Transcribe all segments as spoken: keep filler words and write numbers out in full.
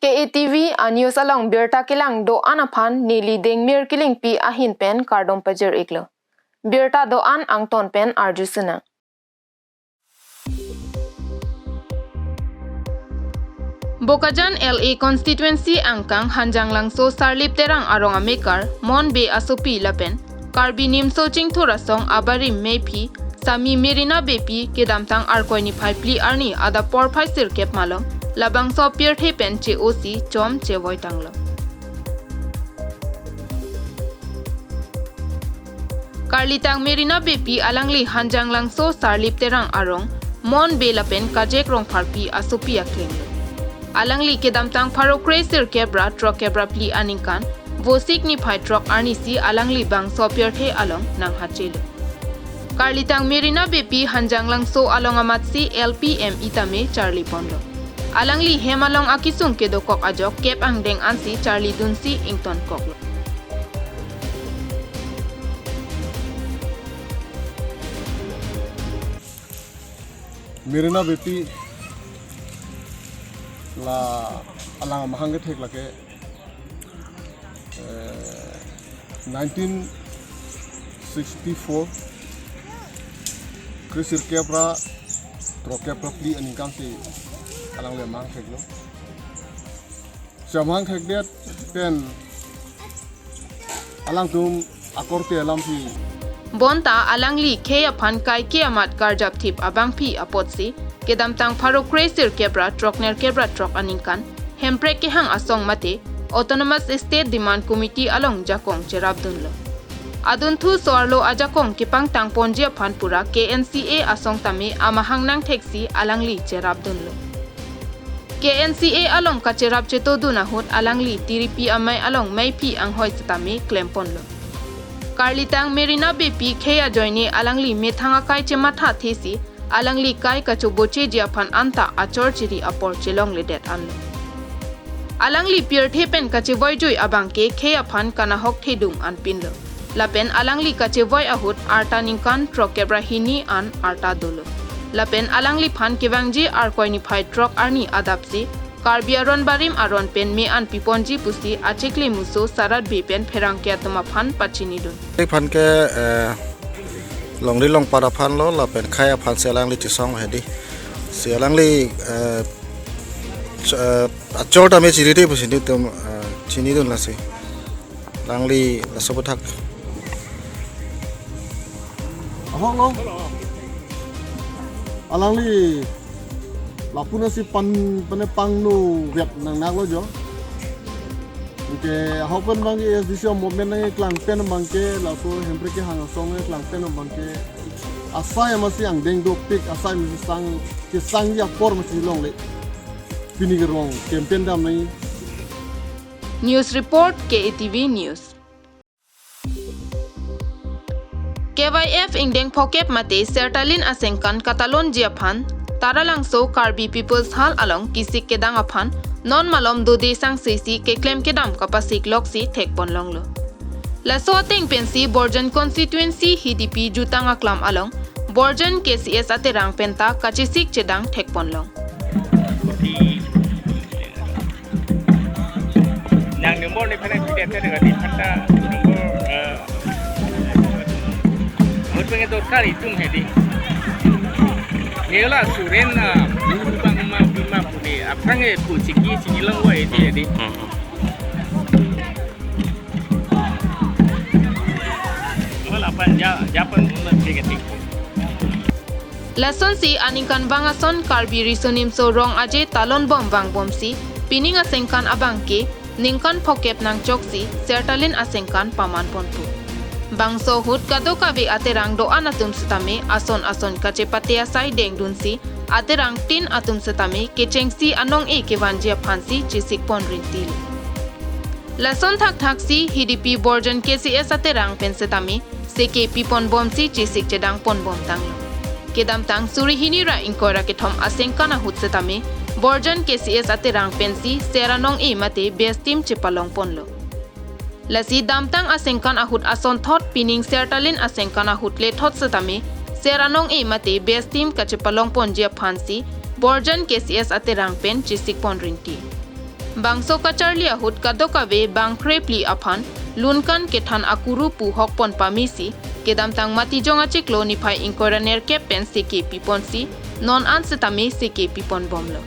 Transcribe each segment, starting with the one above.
K A T V a news along birta kelang do-an aphan neli Dengmir Killingpi ahin pen kardom pajir-iklo. Birta do-an angton pen arju sinang. Bokajan L A constituency angkang Hanjanglangso Sarlip Terang arong amekar Mon Bey asopi lapen Karbi Nimso Chingthur Asong abarim meiphi Sami Merina Beypi kedamtang Arkoi niphai phli arni adap porphai sirkep malom labangso apirthe pen che-osi chom chevoi tanglo. Karlitang Merina Beypi alangli Hanjanglangso Sarlip Terang arong Mon Bey lapen Kajek Rongpharpi asopi aklenglo. Alangli kedamtang pharo kre sirkep ra throk kep ra phli aningkan Vosik niphai throk arnisi alangli bangso apirthe along nanghachelo. Karlitang Merina Beypi Hanjanglangso along amatsi L P M E tame charli ponlo. Alangli hem along akisung kedokok ajok kep angdeng ansi charlidunsi ingtonkoklo. Merina Beypi la alang amahang kethek lake, eh, nineteen sixty-four kre sirkep ra throk kep ra phli aningkan si alangli amahang theklo. Chamang thekdet pen alangtum akorte alam si. Bonta alangli khei aphan kaike amat karjapthip abangpi apotsi kedamtang pharo kre sirkep ra throk nerkep ra throk aningkan Hemprek kehang asong mate Autonomous State Demand Committee along jakong cherapdunlo. Adunthu so-arlo ajakong kepangtang ponji aphan pura K N C A asong tame amahang nangtheksi alangli cherapdunlo. K N C A along kacherap chetodun ahut alangli tiripi amei along meiphi anghoi setame klemponlo. Karlitang Merina Beypi khei ajoine alangli methang akai chemathathesi alangli kai kachobocheji aphan anta achor chiri apor chelongledet anlo. Alangli pirthe pen kachevoijui abangke khei aphan kanahok thedung anpinlo. Lapen alangli kachevoi ahut arta ningkan throk kep ra hini an arta dolo. Lapen alangliphan kevangji Arkoi niphai throk arni adapsi Karbi aron barim aron pen me an piponji pusi achekle muso Sarat Bey pen pherangke atum aphan pachinidun. Iphan ke, eh, longri longpat aphanlo lapen khei aphan si alangli chisong hedi. Si alangli, eh, ch-, eh, achor tame chiride pusi nelitum, eh, chinidun lasi. Alangli laso aputhak. Ahok lo. Alangli lapu-an si pan, pane pangno vet nangnaklo jo. Anke ahok pen abangke A S D C movement nangkeklang pen abangke laso Hemprek kehang asong nangkeklang pen abangke asai amatsi angdeng dopik, asai amatsi sang, kesangji apor amatsi longle. Pini kerong campaign dam nangji. News report, K A T V News. K Y F ingdeng phokep mate Sertalin asengkan katalonji aphan Taralangso Karbi People's Hall along kisik kedang aphan non malom dode sangse si keklem kedam kapasik loksi thekponlonglo. Laso ateng pensi Borjan constituency Hidipi jutang aklam along Borjan K C S aterang penta kachesik chedang thekponlong. Nang number ni phanak tidak ada di phatta number, eh, vote pengen dorkar itum hedi. Nela suren na bulu bang ma bima puni apang e pu siki siki long wa edi hedi. Wala pan ja japan mun ke ketik. Lasonsi aningkanvang ason Karbi Riso Nimso Rong Aje talonbom vangbomsi pining asengkan abangke ningkan phokep nangchoksi Sertalin asengkan pamanponpo. Bangso ahut kadokave aterang do-an atum setame ason ason kachepate asai dengdunsi aterang tin atum setame kechengsi anong-e kevanji aphansi chesikpon rintilo. Lason thakthaksi Hidipi Borjan K C S aterang pen setame seke piponbomsi chesik chedangponbom tanglo. Kedamtang suri hini ra ingkoi ra kethom asengkan ahut setame Borjan K C S aterang pensi ser anong-e mate best team chepalongponlo. Lasi damtang asengkan ahut asonthot pining Sertalin asengkan ahut lethot setame ser anong-e mate best team kachepalongponji aphansi Borjan K C S aterang pen chesikpon rinti. Bangso kacharli ahut kadokave bang kre phli aphan lunkan kethan akuru pu hokpon pamesi, kedamtang Matijong achiklo niphai ingkoi ra nerkep pen seke piponsi, non an setame seke piponbomlo.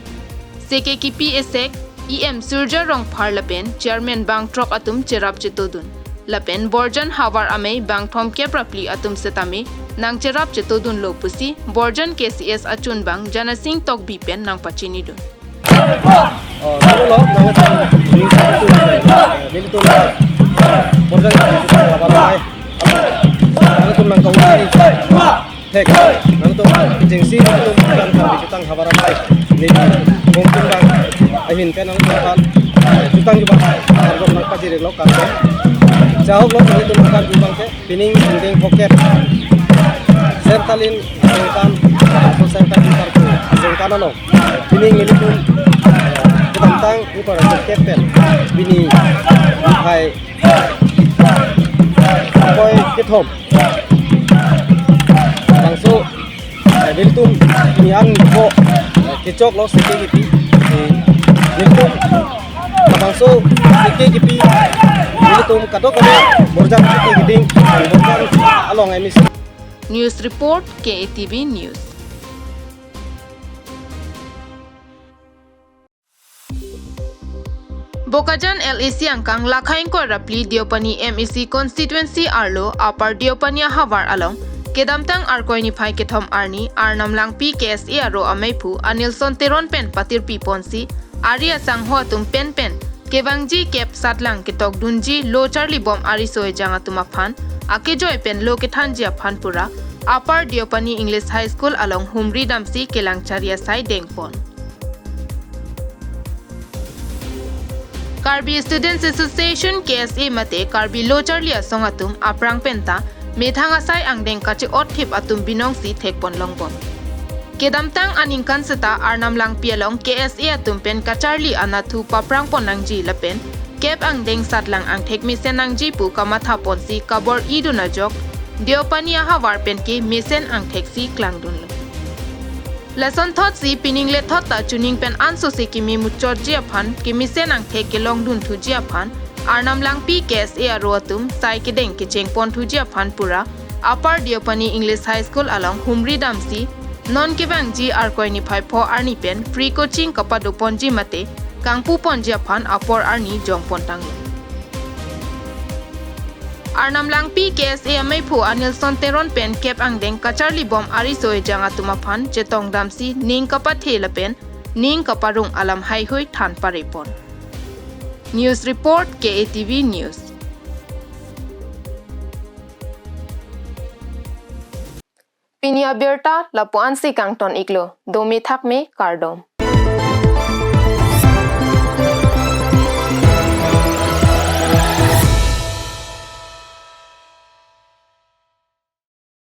Seke kipi esek, E M Surja Rongphar lapen Chairman bang throk atum cherap chetodun. Lapen Borjan havar amei bang thomkep ra phli atum setame nangcherap chetodunlo pusi Borjan K C S achunbang Janasing Tokbi pen nangpachinidun. Oh, dulu lo, nang itu, nang itu, nang itu, Borjan havar amei. Nang itu nang kau ini. Thek, nangtum kechengsi nangtum kan kan jutang havar amei. Neli mungkin bang ahin pen nangtum kan jutang juga kan nangpajirlo kan. Jahok lo nangtum kan jutang ke pining sinding pocket. Sertalin jengkan, atau sertalin kartu jengkan ano. Pining nelitum kedamtang ingkoi ra nerkep pen pini hai koi kethom. Bangso, eh, nelitum pini an ko, eh, kechoklo seke kipi. Eh, nelitum bangso seke kipi nelitum kadokave Borjan seke keding, Borjan along M E C. News report, K A T V News. Bokajan L A C angkang lakha ingkoi ra phli Deopani M A C constituency arlo Upper Deopani ahavar along kedamtang Arkoi niphai kethom arni Arnam Langpi K S A aro ameiphu Anilson Teron pen patirpi ponsi ari asangho atum pen pen kevangji kep satlang ketokdunji lo charlibom ariso ejang atum aphan akejoi pen lo kethanji aphan pura Upper Deopani English High School along humri damsi kelang chari asai dengpon. Karbi Students Association, K S A mate Karbi Lo Charli Asong atum aphrang penta methang asai angdeng kache-otthip atum binongsi thekpon longbom. Kedamtang aningkan seta Arnam Langpi along K S A atum pen kacharli anatthu paphrangpon nangji lapen kep angdeng satlang angthek mesen nangji pu kamatha ponsi kabor-idun ajok Deopani ahavar pen ke mesen angtheksi klangdunlo. Lasonthotsi pining lethot ta chuning pen ansose keme muchotji aphan kemesen angthek kelongdunthuji aphan Arnam Langpi K S A aro atum sai kedeng kechengponthuji aphan pura Upper Deopani English High School along humri damsi non kevangji Arkoi niphai pho arni pen free coaching kapadoponji mate kangpuponji aphan apor arni jongpontanglo. Arnam Langpi K S A ameiphu Anilson Teron pen kep angdeng kacharlibom ariso ejang atum aphan chetong damsi ning kapathe lapen ning kaparong alam haihui than parepon. News report, K A T V News. Pini abirta lapu-ansi kangton-iklo, dome thakme kardom.